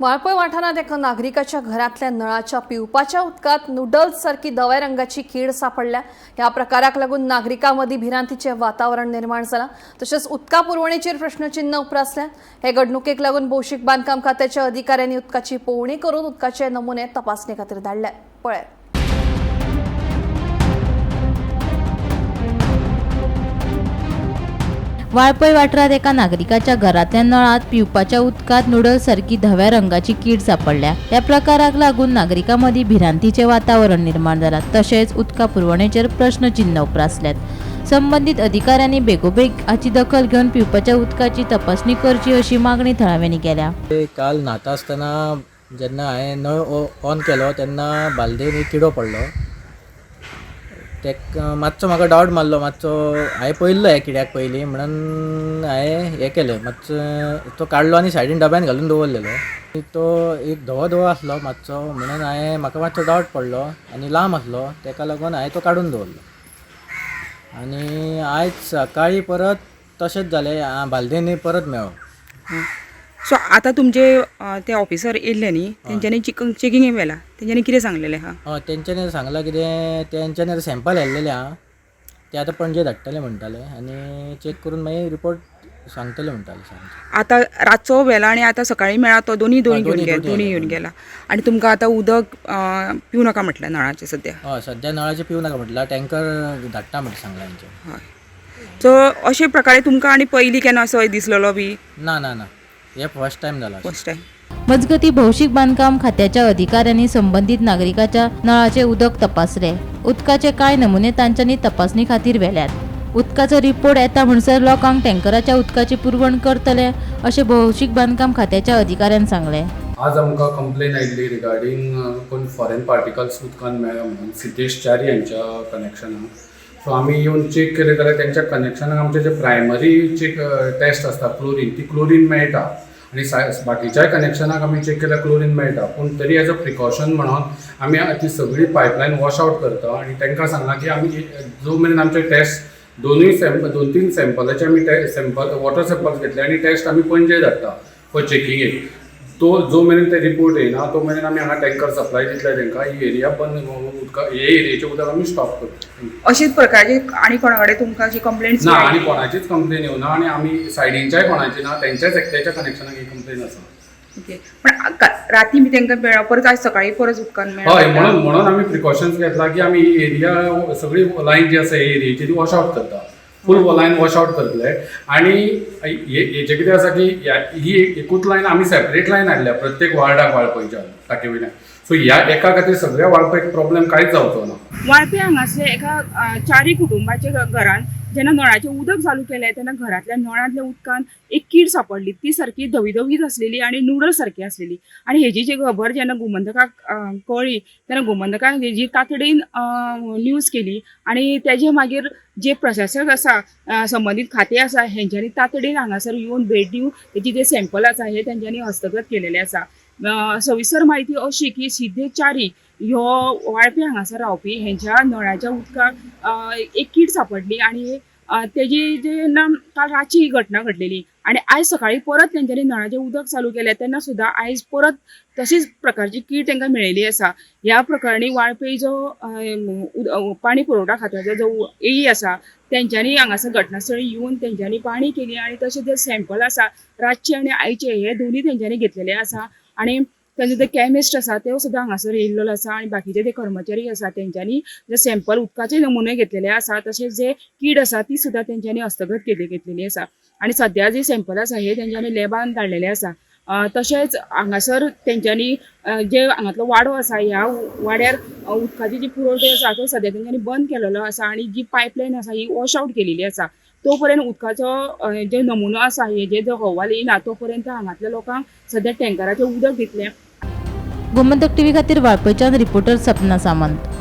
वाळपय वाठारांत एका नागरिकाच्या घरांतल्या नळाच्या पिवपाच्या उदकांत नुडल्स सारकी धव्या रंगाची कीड सापडल्या. ह्या प्रकाराक लागून नागरिकां मदीं भिरांतीचें वातावरण निर्माण जालां. तशेंच उदका पुरवणेचेर प्रश्नचिन्ह उप्रासल्यात. हे घडणुकेक लागून भौशीक बांदकाम खात्याच्या अधिकाऱ्यांनी उदकाची पळोवणी करून उदकाचे नमुने तपासणे खातीर धाडले. पळयात. वाळपय वाठारांत एका नागरिकाच्या घरांतल्या नळांत पिवपाच्या उदकांत नुडल्स सारकी धव्या रंगाची कीड सापडल्या. ह्या प्रकाराक लागून नागरिकां मदीं भिरांतीचें वातावरण निर्माण जालां. तशेंच उदका पुरवणेचेर प्रश्नचिन्ह उप्रासल्यात. संबंदीत अधिकाऱ्यांनी बेगोबेग हाची दखल घेवन पिवपाच्या उदकाची तपासणी करची अशी मागणी थळाव्यांनी केल्या. काल न्हाता आसतना जेन्ना हांवें नळ ऑन केलो तेन्ना बालदेन एक किडो पडलो. तेका मातसो म्हाका डावट मारलो, मातसो हांवें पळयल्लो ह्या किड्याक पयलीं म्हणून हांवें हें केलें, मातसो तो काडलो आनी सायडीन डब्यान घालून दवरलेलो. तो एक धवो धवो आसलो मातसो, म्हणून हांवें म्हाका मातसो डावट पडलो आनी लांब आसलो, तेका लागून हांवें तो काडून दवरलो. आनी आयज सकाळीं परत तशेंच जालें, बालदेन परत मेळ्ळो. सो आतां तुमचे ते ऑफिसर येयल्ले न्ही, तेंच्यांनी चेकिंग व्हेला, तेंच्यांनी कितें सांगलेलें आहा? हय, तेंच्यांनी सांगलां कितें, तेंच्यांनी आतां सॅम्पल हाडलेले आहा, ते आतां पणजे धाडटले म्हणटाले आनी चॅक करून मागीर रिपोर्ट सांगतले म्हणटाले सांजचे. आतां रातचो व्हेला आनी आतां सकाळीं मेळ्ळा तो दोनी दोन घेवन दोनी गेला, दोनी घेवन गेला. आनी तुमकां आतां उदक पिवं नाका म्हटलें नळाचें सद्या? हय, सद्या नळाचें पिवं नाका म्हटलां, टँकर धाडटा म्हणटा सांगलां तेंच्यांनी. हय, सो अशे प्रकारे तुमकां आनी पयलीं केन्ना असो दिसलेलो बी? ना ना ना, हे फर्स्ट टायम जाला. First time. मजगतीं, भौशीक बांदकाम खात्याच्या अधिकाऱ्यांनी संबंदीत नागरिकाच्या नळाचें उदक तपासलें. उदकाचे कांय नमुने तांच्यांनी तपासणी खातीर व्हेल्यात. उदकाचो रिपोर्ट येता म्हणसर लोकांक टँकराच्या उदकाची पुरवण करतले अशें भौशीक बांदकाम खात्याच्या अधिकाऱ्यान सांगलें. आज आमकां कंप्लेन आयिल्ली रिगार्डींग कोण फॉरेन पार्टिकल्स उदकान मेळ्ळा म्हणून सिद्धेश च्यारी हांच्या कनेक्शनाक. सो आमी येवन चॅक केलें जाल्यार तेंच्या कनेक्शनाक आमचे जे प्रायमरी चॅक टेस्ट आसता क्लोरीन, ती क्लोरीन मेळटा आनी बाकीच्याय कनेक्शनाक आमी चॅक केल्यार क्लोरीन मेळटा. पूण तरी एज अ प्रिकॉशन म्हणून आमी ती सगळी पायपलायन वॉश आवट करता आनी तांकां सांगलां की आमी जो मेरेन आमचे टेस्ट दोनूय सॅम्पल, दोन तीन सॅम्पलाचे आमी सॅम्पल, वॉटर सॅम्पल्स घेतले आनी टेस्ट आमी पणजे धाडटा फॉर चॅकिंगेक. तो जो मेरेन ते रिपोर्ट येयना तो मेरेन आमी हांगा टँकर सप्लाय दितले तांकां. ही एरिया बंद, उदका हे एरियेचें उदक आमी स्टॉप करता. अशेच प्रकारचे आनी कोणा कडेन तुमकां अशी कंप्लेंट्स? ना, आनी कोणाचीच कंप्लेन येवना आनी आमी सायडीनच्याय कोणाची ना, तेंच्याच एकट्याच्या कनेक्शनाक ही कंप्लेन आसा. ओके, पण राती बी तांकां मेळ्ळा, परत आयज सकाळीं परत उदकान मेळ्ळा. हय, म्हणून म्हणून आमी प्रिकॉशन्स घेतला की आमी ही एरिया सगळी लायन जी आसा हे एरियेची ती वॉश आवट करता, फूल लायन वॉश आवट करतले. आनी हेजें कितें आसा की ही एकूच लायन, आमी सेपरेट लायन हाडल्या प्रत्येक वार्डाक वाळपयच्या टाके वयल्यान. सो ह्या एका खातीर सगळ्या वाळपयक प्रॉब्लेम कांयच जावचो ना. वाळपे हांगासले एका चारी कुटुंबाच्या घरान जेन्ना नळाचें उदक चालू केलें तेन्ना घरांतल्या नळांतल्या उदकान एक कीड सापडली. ती सारकी धवी धवीच आसलेली आनी नुडल्स सारकी आसलेली. आनी हेजी जी खबर जेन्ना गोमंतकाक कळ्ळी तेन्ना गोमंतकान हेजी तातडीन न्यूज केली आनी तेजे मागीर जे प्रशासक आसा, संबंदीत खातें आसा, हेंच्यांनी तातडीन हांगासर येवन भेट दिवन तेजी जे सॅम्पल आसा हे तेंच्यांनी हस्तगत केलेले आसा. सविस्तर म्हायती अशी की सिद्धेश च्यारी ह्यो वाळपे हांगासर रावपी, हेंच्या नळाच्या उदकाक एक कीड सापडली आनी तेजी जेन्ना काल रातची ही घटना घडलेली आनी आयज सकाळीं परत तेंच्यांनी नळाचें उदक चालू केलें तेन्ना सुद्दां आयज परत तशीच प्रकारची कीड तांकां मेळिल्ली आसा. ह्या प्रकरणी वाळपय जो पाणी पुरवठा खात्याचो जो एई आसा तेंच्यांनी हांगासर घटनास्थळी येवन तेंच्यांनी पाणी केली आनी तशें जे सॅम्पल आसा रातचे आनी आयचे हे दोनूय तेंच्यांनी घेतलेले आसा आनी तेंचे जे केमिस्ट आसा ते सुद्दां हांगासर येयल्लो आसा आनी बाकीचे जे कर्मचारी आसा तेंच्यांनी जे सॅम्पल उदकाचे नमुने घेतलेले आसा तशेंच जे कीड आसा ती सुद्दां तेंच्यांनी हस्तगत घेतलेली आसा आनी सद्या जे सॅम्पल आसा हे तेंच्यांनी लॅबान धाडलेले आसा. तशेंच हांगासर तेंच्यांनी जे हांगातलो वाडो आसा ह्या वाड्यार उदकाची जी पुरवण आसा तो सद्या तेंच्यांनी बंद केलेलो आसा आनी जी पायपलायन आसा ही वॉश आवट केलेली आसा. तो पर्यंत उदकाचो जे नमुनो आसा हेजे जो अहवाल येयना तो पर्यंत हांगातल्या लोकांक सद्या टँकराचें उदक दितले. गोमंतक टीव्ही खातीर वाळपयच्यान रिपोर्टर सपना सामंत.